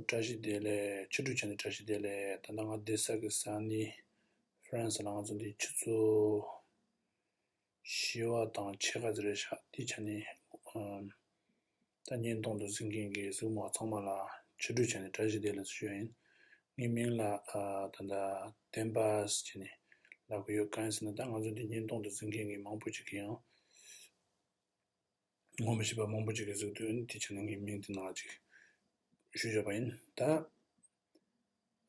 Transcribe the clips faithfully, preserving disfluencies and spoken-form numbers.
བཀྲ་ཤིས་བདེ་ལེགས། ཕྱི་དྲོ་ཆ་ནས་བཀྲ་ཤིས་བདེ་ལེགས། ད་ལྟ་ང་བསྡད་ས་གི་ས་གནས་ཧྥ་རན་སི་ལ་ང་ཚོ་འདི་ཆུ་ཚོད་བཞི་པ་དང་ཕྱེད་ཀ་ཙམ་རེད་ཤག་དེའི་ཆ་ནས་ཨམ། ད་བརྙན་ཐུང་དུ་གཟིགས་མཁན་གྱི་གཟིགས་མོ་ཚང་མ་ལ་ཕྱི་དྲོ་ཆ་ནས་བཀྲ་ཤིས་བདེ་ལེགས་ཞུ་ཡ་ཡིན། ངའི་མིང་ལ་ཨ། ད་ལྟ་བསྟན་པ་ཟེར་ནས་ལབ་གི་ཡོད། གང་ཡིན་ཟེར་ན་ད་ང་ཚོ་འདི་བརྙན་ཐུང་དུ་གཟིགས་མཁན་གྱི་མང་པོ་ཅིག་གིས་ཡང་ངོ་མི་ཤེས་པ་མང་པོ་ཅིག་གིས་གཟིགས་དུས་ཨ་ནི་དེ་ཆ་ནས་ངའི་མིང་དེ་ནང་ཅིག་ཞུས་བཞག་པ་ཡིན། ད་ཨ།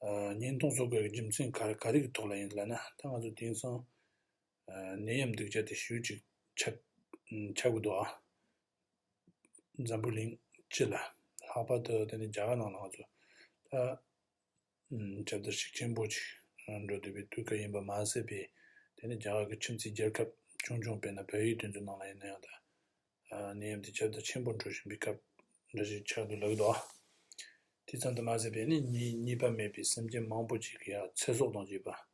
བརྙན་ཐུང་བཟོ་དགོས་ཀྱི་རྒྱུ་མཚན་ག་རེ་ག་རེ་གི་ཐོག་ལ་ཡིན་ལབ་ན། ད་ང་ཚོ་དེང་སང་ཨ། ནད་ཡམས་སྡུག་ཅག་དེ་ཞེ་པོ་ཅིག་ཁྱབ་ཁྱབ་གི་འདུག་ཨ། འཛམ་བུ་གླིང་སྤྱི་ལ། ལྷག་པར་དུ་དེ་ནི་རྒྱ་གར་ནང་ལ་ང་ཚོ་ད་ཨ། ཁྱབ་གདལ་ཤུགས་ཆེན་པོ་ཅིག་འགྲོ་བསྡད་པའི་དུས་སྐབས་ཡིན་པ་མ་ཟད་པའི། དེ་ནི་རྒྱ་གར་གྱི་ཁྱིམ་མཚེས་རྒྱལ་ཁབ་ཆུང་ཆུང་དཔེར་ན་བལ་ཡུལ་དེ་ཚོའི་ནང་ལ་ཡིན་ན་ཡང་ད་ཨ། ནད་ཡམས་དེ་ཁྱབ་གདལ་ཆེན་པོ་འགྲོ་བཞིན་པའི་སྐབས་འདྲ་ཞིག་ཆགས་འདུག་ལབ་ཀྱི་འདུག་ཨ། དེ་ཙམ་དུ་མ་ཟད་པའི་ནི་ཉེས་ཉེས་པ་མེད་པའི་སེམས་ཅན་མང་པོ་ཅིག་གི་ཡང་ཚེ་སྲོག་དང་བཅས་པ།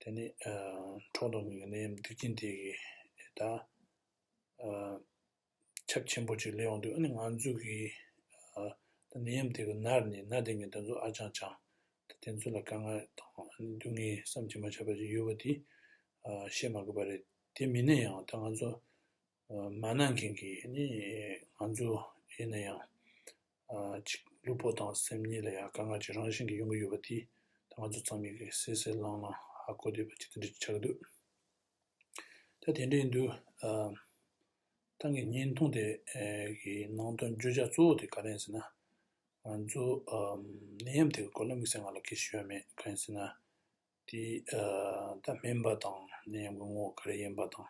དེ་ནི་ཨ། འཕྲོག་གཏོང་གི་ནད་ཡམས་སྡུག་ཅན་དེ་གི་ད་ཨ། ཁྱབ་ཆེན་པོ་ཅིག་སླེབས་ཡོང་དུས་ཨ་ནི་ང་ཚོ་གི་ཨ། ད་ནད་ཡམས་དེ་གི་ནར་ནས་ན་དེ་ངས་དེ་ཚོ་ཨ་ཅང་ཅང་ད་དེ་ཚོ་ལ་དཀའ་ངལ་དང་ཨ་ནི་སྡུག་བསྔལ་བསམ་གྱིས་མ་ཆོད་པ་ཅིག་ཡོད་པ་དེ་ཨ། བཤད་མ་དགོས་པ་རེད། དེ་མིན་ན་ཡང་ད་ང་ཚོ་ཨ། མ་ན་མཁན་གྱི་ཨ་ནི་ང་ཚོ་ཡིན་ན་ཡང་ཨ། ཅིག་ལུས་པོ་དང་སེམས་ཉིད་ལ་ཡང་དཀའ་ངལ་ཅིག་རང་བཞིན་གྱིས་ཡོང་གི་ཡོད་པ་དེ་ད་ང་ཚོ་ཚང་མས་ཀྱི་གསལ་གསལ་ལྷང་ལྷང་ཧ་གོ་བསྡད་པ་ཅིག་དེ་འདྲ་ཅིག་ཆགས་ཀྱི་འདུག་ད་དེ་འདྲ་ཡིན་དུས་ཨ། ད་ངས་བརྙན་ཐུང་དེ་ཨ། གི་ནང་དོན་བརྗོད་བྱ་གཙོ་བོ་དེ་ག་རེ་ཡིན་ཟེར་ན། ང་ཚོ་ཨ། ནད་ཡམས་དེ་གི་གོ་ལ་དམིགས་བསལ་ང་ལ་སྐད་ཆ་ཞུ་ཡ་མེད། གང་ཡིན་ཟེར་ན། དེ་ཨ། ད་སྨན་པ་དང་ནད་ཡམས་ཀྱི་ངོ་བོ་ག་རེ་ཡིན་པ་དང་།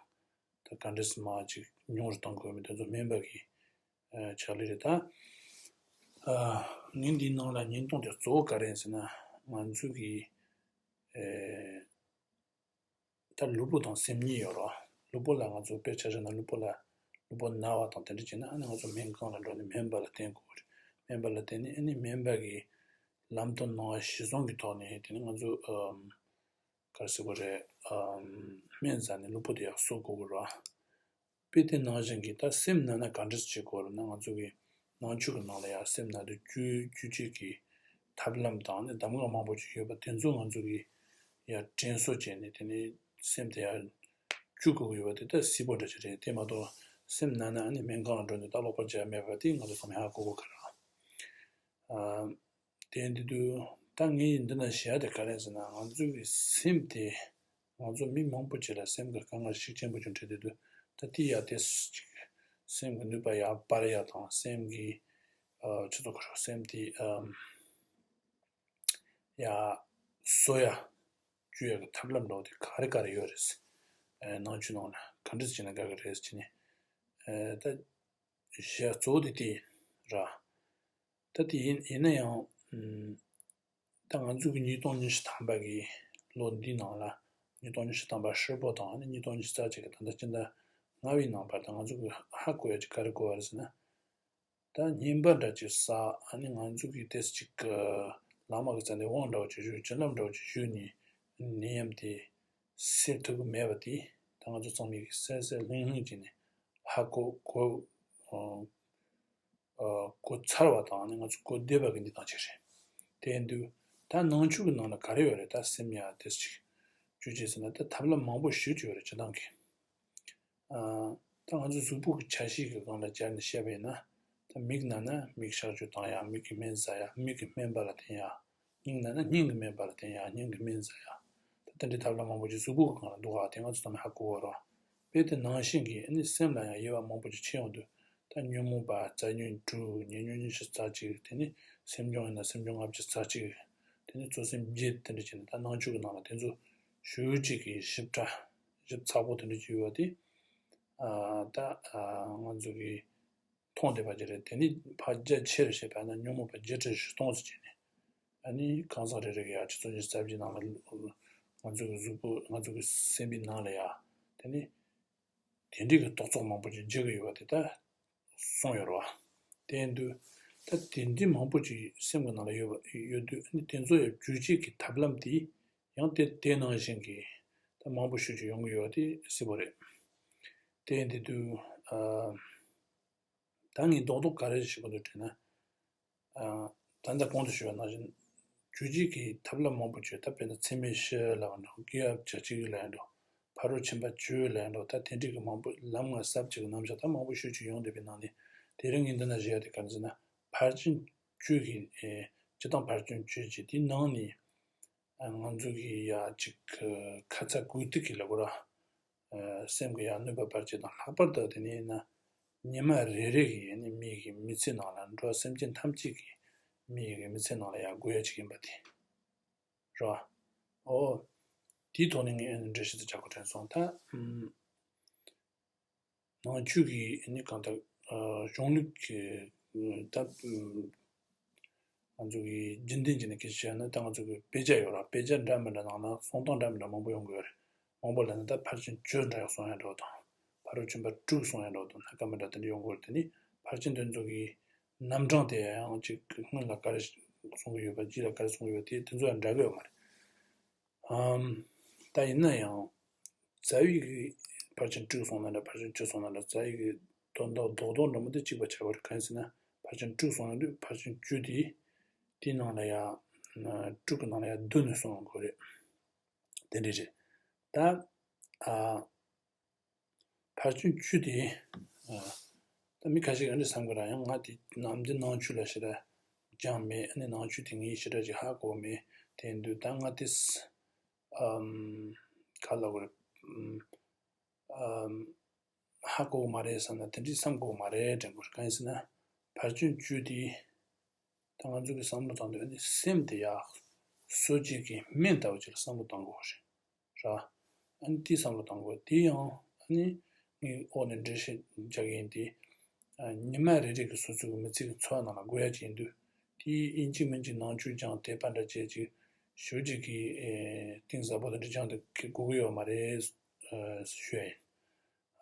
ད་ག་འདྲས་སེ་མར་ཅིག་ཉུང་རུ་གཏོང་དགོས་མིན་དེ་ཚོ་སྨན་པ་གི་ཨ། ཕྱག་ལས་རེད་ད། ཨ། ངས་འདིའི་ནང་ལ་བརྙན་ཐུང་དེ་གཙོ་བོ་ག་རེ་ཡིན་ཟེར་ན། ང་ཚོ་གི་ཨ། ད་ལུས་པོ་དང་སེམས་ཉིད་ཡོད་རེད་བ། ལུས་པོ་ལ་ང་ཚོ་དཔེ་ཆ་བཞག་ན་ལུས་པོ་ལ་ལུས་པོ་ན་བ་དང་དེ་འདྲ་བྱས་ན་ཨ་ནི་ང་ཚོ་སྨན་ཁང་ལ་འགྲོ་ནས་སྨན་པ་ལ་བསྟེན་དགོས་རེད། སྨན་པ་ལ་བསྟེན་ནས་ཨ་ནི་སྨན་པ་གིས་ལམ་སྟོན་གནང་བ་གཞིར་བཟུང་གི་ཐོག་ནས་དེ་ནི་ང་ཚོ་ཨམ། ག་རེ་ཟེར་དགོས་རེད། ཨམ། སྨན་ཟ་ནས་ལུས་པོ་དེ་ཡག་བཟོ་དགོས་ཀྱི་རེད་བ། དཔེ་དེ་ནང་བཞིན་གྱི་ད་སེམས་ན་ན་ག་འདྲས་བྱེད་དགོས་རེད་ན། ང་ཚོ་གི་ནང་ཆོས་ཀྱི་ནང་ལ་ཡང་སེམས་ན་དུས་བཅོས་བཅོས་བྱེད་ཀྱི་ཐབས་ལམ་དང་ནི་གདམས་ངག་མང་པོ་ཅིག་ཡོད་པ་དེ་ཚོ་ང་ཚོ་གི་ཡང་དྲན་གསོ་བྱས་ནས་དེ་ནས་སེམས་དེ་ཡང་བཅོས་དགོས་ཀྱི་ཡོད་པ་དེ་ད་གསལ་པོ་འདྲ་ཅིག་རེད། དེ་མ་གཏོགས་སེམས་ན་ན་ཨ་ནི་སྨན་ཁང་ལ་འགྲོ་ནས་ད་ལོག་པ་བྱས་མེད་པ་དེ་ང་ཚོ་ཚང་མས་ཧ་གོ་དགོས་ཀྱི་རེད། ཨ། དེ་ཡིན་དུས་ད་ངས་འདི་ན་བཤད་ཡ་དེ་ག་རེ་ཟེར་ན། ང་ཚོའི་གི་སེམས་དེ་ང་ཚོ་མི་མང་པོ་ཅིག་ལ་སེམས་ཀྱི་དཀའ་ངལ་ཤུགས་ཆེན་པོ་ཅིག་འཕྲད་དེ་འདུག་ད་དེ་ཡ་དེ་ཅིག་སེམས་ཀྱི་ནུས་པ་ཡར་སྤར་ཡ་དང་སེམས་ཀྱི་ཨ། ཆུ་ཚོད་ཁོ་རང་སེམས་དེ་ཨ། ཡར་གསོ་ཡ་བཅོས་ཡ་གི་ཐབས་ལམ་འདྲ་བོ་དེ་ག་རེ་ག་རེ་ཡོད་རེད། ཨ། ནང་ཆོས་ནང་ལ་ག་འདྲས་བྱས་ན་དགའ་གི་རེད་ཟེར་ནས་ཨ། ད་བཤད་ཡ་གཙོ་བོ་དེ་དེ་ར། ད་དེ་ཡིན་ཡིན་ན་ཡང་ཨམ། ད་ང་ཚོ་གི་ཉིས་སྟོང་ཉི་ཤུ་ཐམ་པ་གི་ལོ་འདིའི་ནང་ལ་ཉིས་སྟོང་ཉི་ཤུ་ཐམ་པ་ཧྲིལ་པོ་དང་ཨ་ནི་ཉིས་སྟོང་ཉི་ཤུ་རྩ་གཅིག་གི་ད་ལྟ་སྤྱི་ཟླ་ལྔ་པའི་ནང་བར་དུ་ང་ཚོ་གི་ཧ་གོ་ཡ་ཅིག་ག་རེ་གོ་བ་རེད་ཟེར་ན། ད་རྔན་པ་འདྲ་ཅིག་ཟ། ཨ་ནི་ང་ཚོ་གི་ཏོག་ཙམ་ཅིག་གི་བླ་མ་གི་རྩ་ནས་དབང་འདྲ་བོ་ཅིག་ཞུས། བྱིན་རླབས་འདྲ་བོ་ཅིག་ཞུས་ནས་ནད་ཡམས་དེ་སེལ་ཐུབ་ཀྱི་མེད་པ་དེ་ད་ང་ཚོ་ཚང་མས་གི་གསལ་གསལ་ལྷང་ལྷང་བྱས་ནས་ཧ་གོ་གོ་ཨ། གོ་ཚར་བ་དང་ནི་ང་ཚོ་གོ་བསྡད་པ་གི་འདི་དང་གཅིག་རེད། དེ་ཡིན་དུས་ད་ནང་ཆོས་ཀྱི་ནང་ལ་ག་རེ་ཡོད་རེད། ད་སེམས་ཡ་དེ་ཅིག་བཅོས་བྱས་ཟེར་ན་ད་ཐབས་ལམ་མང་པོ་ཞེ་པོ་ཅིག་ཡོད་རེད། སྤྱིར་བཏང་གི་ཨ། ད་ང་ཚོ་གཟུགས་པོ་གི་ཆ་ཤས་ཀྱི་སྒང་ལ་སྦྱར་ནས་བཤད་པ་ཡིན་ན། ད་མིག་ན་ན་མིག་གཤག་བཅོས་བཏང་ཡ། མིག་གི་སྨན་ཟ་ཡ། མིག་གི་སྨན་པ་ལ་བསྟེན་ཡ། སྙིང་ན་ན་སྙིང་གི་སྨན་པ་ལ་བསྟེན་ཡ། སྙིང་གི་སྨན་ཟ་ཡ། ད་དེ་འདྲའི་ཐབས་ལམ་མང་པོ་ཅིག་གཟུགས་པོ་གི་སྒང་ལ་འདུག་ག་དེ་ང་ཚོ་ཚང་མས་ཧ་གོ་གི་རེད། དཔེ་དེ་ནང་བཞིན་གྱི་ཨ་ནི་སེམས་ལ་ཡང་དབྱེ་བ་མང་པོ་ཅིག་ཕྱེ་ཡོང་དུས། ད་ཉོན་མོངས་པ་རྩ་ཉོན་དྲུག་ཉེ་ཉོན་ཉི་ཤུ་རྩ་གཅིག་དེ་ནི་སེམས་བྱུང་ཡིན་ན་སེམས་བྱུང་ལྔ་བཅུ་རྩ་གཅིག་དེ་ནི་གཙོ་སེམས་བརྒྱད། དེ་འདྲ་བྱས་ནས་ད་ནང་ཆོས་ཀྱི་ནང་ལ་དེ་ཚོ་ཞེ་པོ་ཅིག་གི་ཞིབ་ཕྲ་ཞིབ་ཚགས་པོ་དེ་འདྲ་ཅིག་ཡོད་པ་དེ་ཨ། ད་ཨ། ང་ཚོ་གི་མཐོང་བསྡད་པ་ཅིག་རེད། དེ་ནི་ཕར་རྒྱ་ཆེར་བཤད་པ་ན་ཉོན་མོངས་པ་བརྒྱད་ཁྲི་བཞི་སྟོང་ཟེར་བྱས་ནས། ཨ་ནི་གང་ཟག་རེ་རེ་གི་ཡ་ཆུ་ཚོད་ཉི་ཤུ་རྩ་བཞིའི་ནང་ལ་ང་ཚོ་གི་གཟུགས་པོ་ང་ཚོ་གི་སེམས་པའི་ནང་ལ་ཡ་དེ་ནི་དེ་འདྲའི་གི་རྟོག་ཚོགས་མང་པོ་ཅིག་འཇུག་གི་ཡོད་པ་དེ་ད་གསུངས་ཡོད་རེད་བ། དེ་ཡིན་དུས་ད་དེ་འདྲའི་མང་པོ་ཅིག་སེམས་ཀྱི་ནང་ལ་ཡོད་པ་ཡོད་དུས་ཨ་ནི་དེ་ཚོ་ཡ་བཅོས་བྱེད་ཀྱི་ཐབས་ལམ་དེ་ཡང་དེ་དེ་ནང་བཞིན་གྱི་ད་མང་པོ་ཞེ་ཅིག་ཡོང་གི་ཡོད་པ་དེ་གསལ་པོ་རེད། དེ་ཡིན་དུས་ཨ། ད་ངས་རྡོག་རྡོག་ག་རེ་ཞིག་གོ་འདུག་དྲན་ན། ཨ། ད་ལྟ་གོང་དུ་ཞུས་པ་ནང་བཞིན་རྒྱུད་གཅིག་གི་ཐབས་ལམ་མང་པོ་བྱོས། ད་དཔེར་ན་ཚད་མེད་བཞི་ལབ་ཡང་འགྲོ། དཀྱིལ་ཡབ་བརྒྱ་བྱིན་གྱིས་ལབ་ཡང་འགྲོ། ཕ་རོལ་ཕྱིན་པ་བཅུ་ལབ་ཡང་འགྲོ། ད་དེ་འདྲའི་གི་མང་པོ་ལམ་ལྔ་ཟབ་ཅིག་གི་རྣམ་གཞག་ད་མང་པོ་ཞེ་ཅིག་ཡོང་བསྡད་པའི་ནང་ནས། དེ་རིང་ངས་འདི་ན་བཞག་ཡ་དེ་ག་རེ་ཟེར་ན། ཕར་ཕྱིན་བཅུ་གི་ཨེ་སྤྱིར་བཏང་ཕར་ཕྱིན་བཅུ་ཅེས་དེའི་ནང་ནས། ང་ཚོ་གི་ཡ་ཅིག་ཁ་ཚ་དགོས་གཏུགས་ཀྱི་ལབ་དགོས་ར། སེམས་ཀྱི་ཡ་གནོད་པ་བར་ཆད་དང་། ལྷག་པར་དུ་དེ་ནས་ཡིན་ན་ཉི་མ་རེ་རེ་གི་ཡ་ནི་མིའི་གི་མི་ཚེ་ནང་ལ། འགྲོ་བ་སེམས་ཅན་ཐམས་ཅད་ཀྱི་མིའི་གི་མི་ཚེ་ནང་ལ་ཡ་དགོས་ཡ་ཅིག་ཡིན་པ་དེ་རེད་བ། ཨོ། དེའི་ཐོག་ནས་ངས་འགྲེལ་བཤད་དེ་རྒྱག་དགོས་དྲན་སོང་། ད་ཨམ། ནང་ཆོས་ཀྱི་ནི་གང་ལྟར་གཞུང་ལུགས་ཀྱི་ད་ང་ཚོ་གི་རྒྱུན་ལྡན་གྱི་ནི་སྐད་ཆ་བཤད་ན། ད་ང་ཚོ་གི་དཔེ་ཆ་ཡོད་ར། དཔེ་ཆ་འདྲ་མི་འདྲ་ནང་ན་གསུང་སྟངས་འདྲ་མི་འདྲ་མང་པོ་ཡོང་གི་ཡོད་རེད། མང་པོ་ལབ་ན་ད་ཕར་ཕྱིན་བཅུ་འདྲ་ཡག་གསུང་ཡ་འགྲོ་དང་། ཕ་རོལ་ཕྱིན་པ་དྲུག་གསུང་ཡ་འགྲོ་དང་། སྣ་ཁ་མི་འདྲ་དེ་འདྲ་ཡོང་གི་ཡོད་རེད། དེ་ནི་ཕར་ཕྱིན་དེ་ཚོ་གི་རྣམ་གྲངས་དེ་ཡང་ཅིག་སྔོན་ལ་ག་རེ་གསུང་གི་ཡོད་པ། རྗེས་ལ་ག་རེ་གསུང་གི་ཡོད་པ། དེ་དེ་ཚོ་ཡང་འདྲ་གི་ཡོད་མ་རེད། ཨམ། ད་ཡིན་ན་ཡང་རྩ་བའི་གི་ཕར་ཕྱིན་དྲུག་སོང་ན་འདྲ། ཕར་ཕྱིན་བཅུ་སོང་ན་འདྲ། རྩ་བའི་གི་དོན་དག་རྡོག་རྡོག་འདྲ་མོ་དེ་གཅིག་པ་ཆགས་པ་རེད། གང་ཡིན་ཟེར་ན་ཕར་ཕྱིན་དྲུག་སོང་ན་འདུག་ཕར་ཕྱིན་བཅུ་དེ་དེའི་ནང་ལ་ཡ་དྲུག་གི་ནང་ལ་ཡ་བདུན་ནས་སོང་དགོས་རེད། དེ་འདྲ་རེད། ད་ཨ། ཕར་ཕྱིན་བཅུ་དེ། ཨ། ད་མི་ཁ་ཤས་ཀྱིས་འདི་བསམ་གི་ར། ཡང་ང་དེ་ནམ་རྒྱུན་ནང་ཆོས་ལ་ཞེ་དྲག་སྦྱངས་མེད། ཨ་ནི་ནང་ཆོས་དེ་ངས་ཞེ་དྲག་ཅིག་ཧ་གོ་མེད། དེ་འདུག་ད་ང་དེ་ཨམ། ག་ལབ་དགོས་རེད། ཨམ། ཧ་གོ་གི་མ་རེད་བསམ་ན་དེ་འདྲའི་བསམ་གོ་གི་མ་རེད་དྲན་གི་རེད། གང་ཡིན་ཟེར་ན་ཕར་ཕྱིན་བཅུ་དེ། ད་ང་ཚོ་གི་བསམ་བློ་བཏང་དུས་ཨ་ནི་སེམས་དེ་ཡག་གསོ་བྱེད་ཀྱི་སྨན་ལྟ་བུ་ཅིག་ལ་བསམ་བློ་གཏོང་དགོས་རེད། ར། ཨ་ནི་དེའི་བསམ་བློ་གཏོང་དགོས། དེ་ཡང་ཨ་ནི་ངའི་འོག་ནས་འགྲེལ་བཤད་རྒྱག་གི་ཡིན་ཏེ། ཨ། ཉི་མ་རེ་རེ་གི་སོ་སོ་གི་མི་ཚེ་གི་འཚོ་བ་ནང་ལ་དགོས་ཡ་ཅིག་ཡིན་དུས། དེ་ཡིན་གཅིག་མིན་གཅིག་ནང་ཆོས་སྦྱངས་དད་པ་འདྲ་བྱས་ཅིག་ཞེ་ཅིག་གི་ཨེ་གཏིང་ཟབ་པོ་དེ་འདྲ་སྦྱངས་ཏེ་དགོས་ཀྱི་ཡོད་མ་རེད། ཨ། ཞུ་ཡ་ཡིན།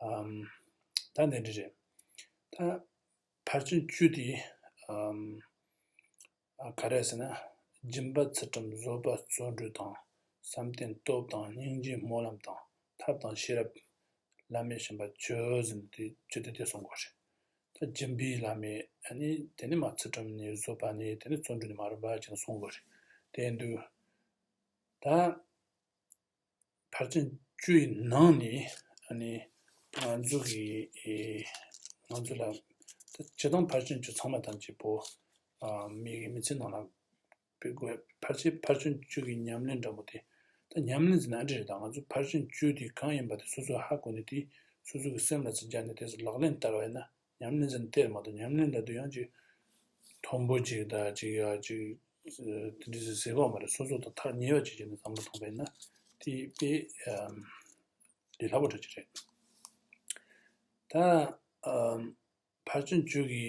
ཨམ། ད་འདི་འདྲ་རེད། ད་ཕར་ཕྱིན་བཅུ་དེ། ཨམ། ཨ། ག་རེ་ཟེར་ན། སྦྱིན་པ་ཚུལ་ཁྲིམས་བཟོད་པ་བརྩོན་འགྲུས་དང་། བསམ་གཏན་སྟོབས་དང་། སྙིང་རྗེ་སྨོན་ལམ་དང་། ཐབས་དང་ཤེས་རབ། བླ་མེད་སྦྱིན་པ་བཅུ་ཟེར་ནས་དེ་བཅུ་དེ་དེ་གསུང་དགོས་རེད། ད་སྦྱིན་པའི་བླ་མེད། ཨ་ནི་དེ་ནས་མར་ཚུལ་ཁྲིམས་ནས། བཟོད་པ་ནས། དེ་ནས་བརྩོན་འགྲུས་ནས་མར་རིམ་པ་བྱས་ནས་གསུང་དགོས་རེད། དེ་འདུག་ད་ཕར་ཕྱིན་བཅུ་ཡི་ནང་ནས་ཨ་ནི་ང་ཚོ་གི་ཨེ་ང་ཚོ་ལ་ད་སྤྱིར་བཏང་ཕར་ཕྱིན་བཅུ་ཚང་མ་དང་གཅིག་པོ། ཨ། མི་གི་མི་ཚེ་ནང་ལ་དཔེ་དགོས། ཕར་ཕྱིན་ཕར་ཕྱིན་བཅུ་གི་ཉམས་ལེན་འདྲ་པོ་དེ། ད་ཉམས་ལེན་ཟེར་ན་ཨ་འདྲ་རེད། ད་ང་ཚོ་ཕར་ཕྱིན་བཅུ་དེ་གང་ཡིན་པ་དེ་སོ་སོས་ཧ་གོ་ནས། དེ་སོ་སོ་གི་སེམས་ལ་ཚིག་རྒྱག་ནས་དེ་ཚོ་ལག་ལེན་བསྟར་བ་ཡིན་ན། ཉམས་ལེན་ཟེར་ན་དེ་རེད་མ་གཏོགས། ཉམས་ལེན་ལབ་དུས་ཡང་ཅིག་མཐོན་པོ་ཅིག་དང་ཅིག་ཡ་ཅིག་ཨ་དེ་འདྲ་ཟེར་དགོས་མ་རེད། སོ་སོ་དང་ཐག་ཉེ་བ་ཅིག་བྱས་ནས་བསམ་བློ་བཏང་པ་ཡིན་ན་དེ་དཔེ་ཨམ་ལས་སླ་པོ་འདྲ་ཅིག་རེད། ད་ཨམ་ཕར་ཕྱིན་བཅུ་གི་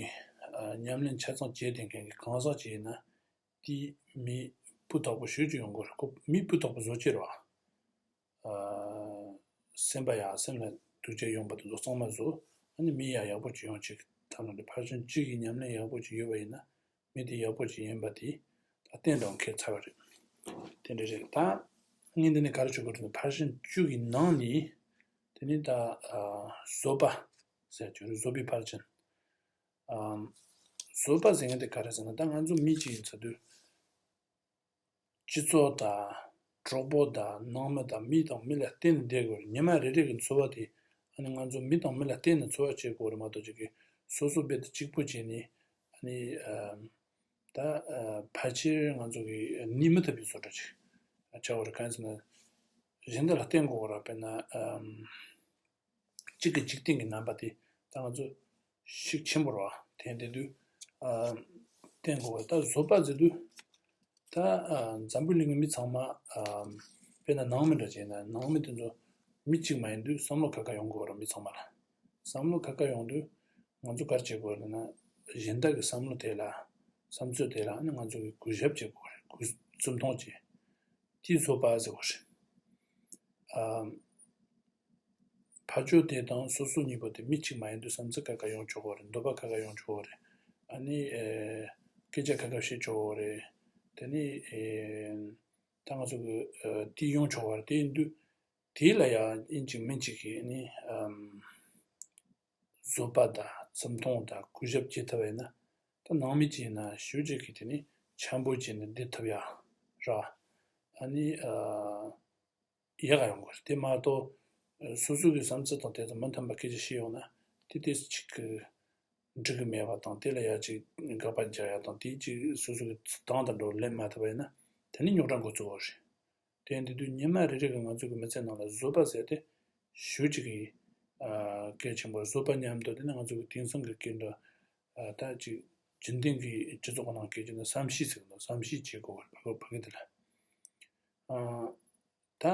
ཨ་ཉམས་ལེན་ཆ་ཚང་བྱས་བསྡད་མཁན་གྱི་གང་ཟག་ཅིག་ཡིན་ན། དེ་མི་སྤུ་དག་པོ་ཞེ་ཅིག་ཡོང་གི་རེད། ཁོ་མི་སྤུ་དག་པོ་བཟོ་བྱེད་རེད་བ། ཨ། སེམས་པ་ཡག་སེམས་ལ་སྡུག་ཅག་ཡོང་པ་དེ་ཚོ་གཙང་མ་བཟོ། ཨ་ནི་མི་ཡག་ཡག་པོ་ཅིག་ཡོང་ཅིག་ཐབས་ལ་འདི་ཕར་ཕྱིན་བཅུ་གི་ཉམས་ལེན་ཡག་པོ་ཅིག་ཡོད་པ་ཡིན་ན། མི་དེ་ཡག་པོ་ཅིག་ཡིན་པ་དེ་ད་གཏན་དུ་འཁེལ་ཚར་བ་རེད། དེ་འདྲ་རེད། ད་ངས་འདི་ནས་ག་རེ་ཞུ་དགོས་རེད་ན། ཕར་ཕྱིན་བཅུ་གི་ནང་ནས་དེ་ནི་ད་ཨ་བཟོད་པ་ཟེར་རྒྱུ་རེད། བཟོད་པའི་ཕར་ཕྱིན། ཨ། བཟོད་པ་ཟེར་མཁན་དེ་ག་རེ་ཟེར་ན། ད་ང་ཚོ་མི་གཅིག་ཡིན་ཚར་དུས། སྤྱི་ཚོགས་དང་། གྲོགས་པོ་དང་། ནང་མི་དང་། མི་དང་མི་ལ་བརྟེན་ནས་བསྡད་དགོས་རེད། ཉི་མ་རེ་རེ་གི་འཚོ་བ་དེ་ཨ་ནི་ང་ཚོ་མི་དང་མི་ལ་བརྟེན་ནས་འཚོ་བ་བྱེད་དགོས་རེད་མ་གཏོགས། ཅིག་གིས་སོ་སོ་རྦད་དེ་གཅིག་པུ་བྱས་ནས་ཨ་ནི་ཨ་ད་ཨ་ཕལ་ཆེར་ང་ཚོ་གི་གནས་མི་ཐུབ་པའི་བཟོ་འདྲ་ཅིག་ཆགས་ཡོད་རེད། གང་ཡིན་ཟེར་ན་གཞན་དག་ལ་བརྟེན་དགོས་རེད། དཔེར་ན་ཨ། གཅིག་གིས་འཇིག་རྟེན་གྱི་རྣམ་པ་དེ་ད་ང་ཚོ་ཤུགས་ཆེན་པོ་རེད་བ། དེ་དེ་དུས་ཨ་བསྟན་དགོས་པ། ད་བཟོད་པ་ཟེར་དུས་ད་ཨ་འཛམ་བུ་གླིང་གི་མི་ཚང་མ་ཨ་དཔེར་ན་ནང་མི་འདྲ་བྱས་ན། ནང་མི་དེ་ཚོ་མི་གཅིག་མ་ཡིན་དུས་བསམ་བློ་ཁ་ཁ་ཡོང་དགོས་པ་རེད། མི་ཚང་མ་ལ་བསམ་བློ་ཁ་ཁ་ཡོང་དུས་ང་ཚོ་ག་རེ་བྱེད་དགོས་རེད་ན། གཞན་དག་གི་བསམ་བློ་དེ་ལ། བསམ་ཚུལ་དེ་ལ་ཨ་ནི་ང་ཚོ་གིས་གུས་ཞབས་བྱེད་དགོས་རེད། གུས་བརྩི་མཐོང་བྱེད། དེ་བཟོད་པ་ཟེར་བ་རེད། ཨ། ཕར་ཕྱོགས་དེ་དང་སོ་སོ་གཉིས་པོ་དེ་མི་གཅིག་མ་ཡིན་དུས་བསམ་ཚུལ་ཁ་ཁ་ཡོང་ཆོག་གི་རེད། འདོད་པ་ཁ་ཁ་ཡོང་ཆོག་གི་རེད། ཨ་ནི་ཨེ་སྐད་ཆ་ཁ་ཁ་བཤད་ཆོག་གི་རེད། དེ་ནི་ཨེ་ད་ང་ཚོ་གི་ཨ་དེ་ཡོང་ཆོག་གི་རེད། དེ་ཡིན་དུས་དེ་ལ་ཡང་ཡིན་གཅིག་མིན་གཅིག་གིས་ཨ་ནི་ཨམ། བཟོད་པ་དང་བརྩི་མཐོང་དང་གུས་ཞབས་བྱེད་ཐུབ་པ་ཡིན་ན། ད་ནང་མི་གཅིག་ཡིན་ན་ཞེ་ཅིག་གིས་དེ་ནི་ འཆམ་པོ་བྱས་ནས་བསྡད་ཐུབ་ཡ་ར། ཨ་ནི་ཨ་ཡག་ག་ཡོང་གི་རེད། དེ་མ་གཏོགས་སོ་སོ་གི་བསམ་ཚུལ་དང་དེ་ཚོ་མི་མཐུན་པ་སྐད་ཆ་བཤད་ཡོང་ན་དེ་དེ་ཅིག་གི་འགྲིག་གི་མེད་པ་དང་། དེ་ལ་ཡ་ཅིག་དགག་པ་རྒྱག་ཡ་དང་། དེ་ཅིག་སོ་སོ་གི་སྟངས་དང་འགྲོ་ལེན་མ་ཐུབ་པ་ཡིན་ན་དེ་ནི་རྙོག་དྲ་འགོ་བཙུགས་པ་རེད། དེ་ཡིན་དུས་ཉི་མ་རེ་རེ་གི་ང་ཚོ་གི་མི་ཚེ་ནང་ལ་བཟོད་པ་ཟེར་དེ་ཞེ་ཅིག་གི་ཨ་གལ་ཆེན་པོ། བཟོད་པ་མཉམ་དུ་དེ་ནི་ང་ཚོ་གི་དེང་སང་གི་སྐད་འདྲ་ཨ་ད་ཅིག་རྒྱུན་ལྡན་གྱི་སྤྱི་ཚོགས་ནང་སྐད་ཀྱི་ནི་བསམ་ཤེས་ཟེར་གི་འདུག་བསམ་ཤེས་བྱེད་དགོས་པ་ཕ་གི་དེ་ལ། ཨ་ད་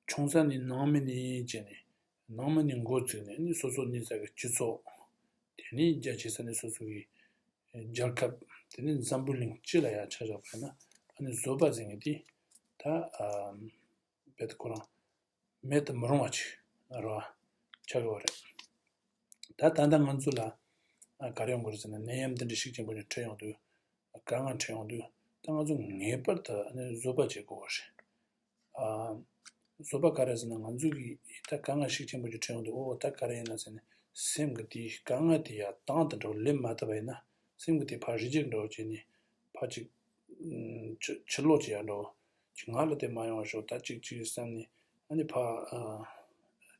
ཆུང་ས་ནས་ནང་མི་ནས་བྱས་ནས། ནང་མི་ནས་འགོ་བཙུགས་ནས་ནི་སོ་སོ་གནས་ས་གི་སྤྱི་ཚོགས། དེ་ནས་རྒྱ་ཆེ་ས་ནས་སོ་སོ་གི་རྒྱལ་ཁབ། དེ་ནས་འཛམ་བུ་གླིང་སྤྱི་ལ་ཡ་ཆ་བཞག་པ་ན་ཨ་ནི་བཟོད་པ་ཟེར་མཁན་དེ་ད་ཨ་རྦད་དེ་ཁོ་རང་མེད་དུ་མི་རུང་བ་ཅིག་རེད་བ། ཆགས་ཡོད་རེད། ད་ད་ལྟ་ང་ཚོ་ལ་ཨ་ག་རེ་ཡོང་གི་རེད་ཟེར་ན། ནད་ཡམས་འདི་འདྲ་ཤུགས་ཆེན་པོ་ཅིག་འཕྲད་ཡོང་དུས། དཀའ་ངལ་འཕྲད་ཡོང་དུས་ད་ང་ཚོ་ངེས་པར་དུ་ཨ་ནི་བཟོད་པ་བྱེད་དགོས་པ་རེད། ཨ་བཟོད་པ་ག་རེ་ཟེར་ན། ང་ཚོ་གིས་ད་དཀའ་ངལ་ཤུགས་ཆེན་པོ་ཅིག་འཕྲད་ཡོང་དུས། ཨོ་ད་ག་རེ་ཡིན་ན་ཟེར་ནས་སེམས་ཀྱི་དེའི་དཀའ་ངལ་དེ་ཡ་དང་དུ་འགྲོ་ལེན་མ་ཐུབ་པ་ཡིན་ན། སེམས་ཀྱི་དེ་ཕར་རི་ཇེག་འདྲ་བོ་བྱས་ནས་ཕར་ཅིག་ཕྱི་ཕྱིར་ལོག་བྱེད་ཡ་འདྲ་བོ། ཅིག་ང་ལ་དེ་མ་ཡོང་བ་ཤོག་ད་ཅིག་ཅིག་བསམ་ནས་ཨ་ནི་ཕར་ཨ་